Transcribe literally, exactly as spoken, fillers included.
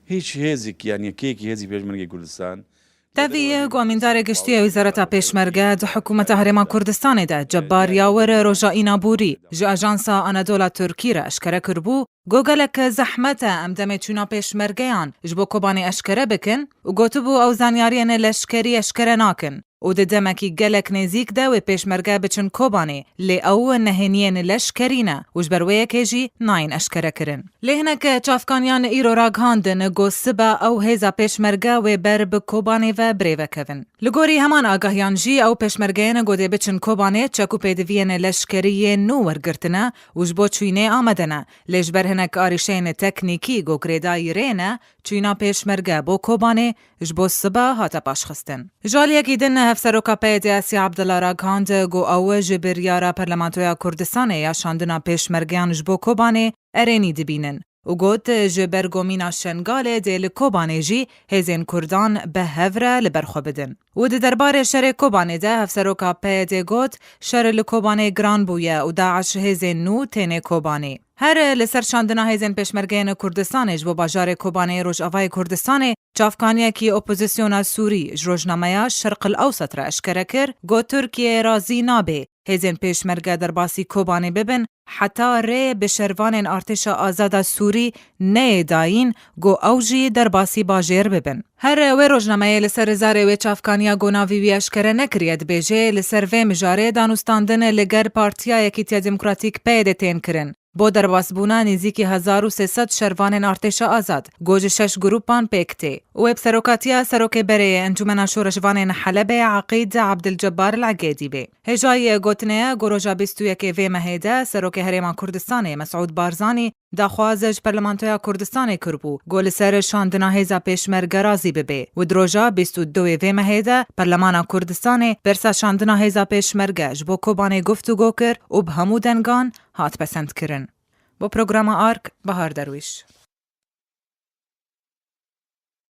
Hiç hêzik, yani kêkî hêzik Pêşmergê Kurdistan. Tevî yê ku amîndarê giştî yê Wezareta Pêşmerge di hikûmeta Herêma Kurdistanê de, Cebbar Yawir, roja Înabûrî ji ajansa Anadola Tirkî re eşkere kiribû, got gelek zehmet e em demê çûna pêşmergeyan ji bo Kobanê eşkere bikin û gotibû ew zanyariyên leşkerî eşkere nakin û di demekî gelek nêzîk de wê pêşmerge biçin Kobanê, lê ew nehêniyên leşkerî ne û ji ber wê yekê jî nayên eşkere kirin. Lê hinek çavkaniyan îro ragihandin ku sibe ew hêza pêşmerge wê ber bi Kobanê ve bi rê ve kevin. Li gorî heman agahiyan jî ew pêşmergeyên ku dê biçin Kobanê çek û pêdiviyên leşkerî yên nû wergirtine û ji bo çûyînê amade ne. Lê ji ber hinek arîşeyên teknîkî ku girêdayî rê ne, çûyîna pêşmerge bo Kobanê ji bo sibe hate paşxistin. Ji aliyekî din, Hevseroka P Y D Siyah Abdullah ragihand ku ew ji biryara Parlamentoya Kurdistanê ya şandina pêşmergeyan ji bo Kobanê erênî dibînin û got, ji ber gomîna Şengalê dê li Kobanê jî hêzên Kurdan bi hev re li ber xwe bidin. Û di derbarê şerê Kobanê de Hevseroka P Y D got, şer li Kobanê giran bûye û DAIŞ hêzên nû tênê Kobanê. Her li ser şandina hêzên pêşmergeyên Kurdistanê ji bo bajarê Kobanê Rojavayê Kurdistanê, çavkaniyekî opozisyona Sûrî ji rojnameya Şerq el Ewsat re eşkere kir, got Tirkiye razî nabe hêzên pêşmerge derbasî Kobanê bibin, heta rê bi şervanên Artêşa Azada Sûrî neyê dayîn, got ew jî derbasî bajêr bibin. Her wê rojnameyê li ser zarê wê çavkaniya ku navî wî eşkere nekiriye dibêje, li ser vê mijarê danûstandin li ger Partiya Yekîtiya Demokratîk P Y D tên kirin. Bo derbasbûna nêzîkî hezar û sê sed şervanên Artêşa Azad, ku ji şeş grûpan pêk tê û wê bi serokatiya serokê berê yê Encûmena Şoreşvanên Helebê Eqîd Ebdilcebbar Legêdî bê. Hêjayî gotinê ye ku roja bîst û yekê vê mehê de Serokê Herêma Kurdistanê Mesûd Barzanî daxwaz ji Parlamentoya Kurdistanê kiribû ku li ser şandina hêza pêşmerge razî bibe û di roja bîst û duyê vê mehê de Perlemana Kurdistanê bersa şandina hêza pêşmerge ji bo Kobanê guftûgo kir û bi hemû dengan hat pesendkirin. Bo programa Ark, Bahar Derwîş.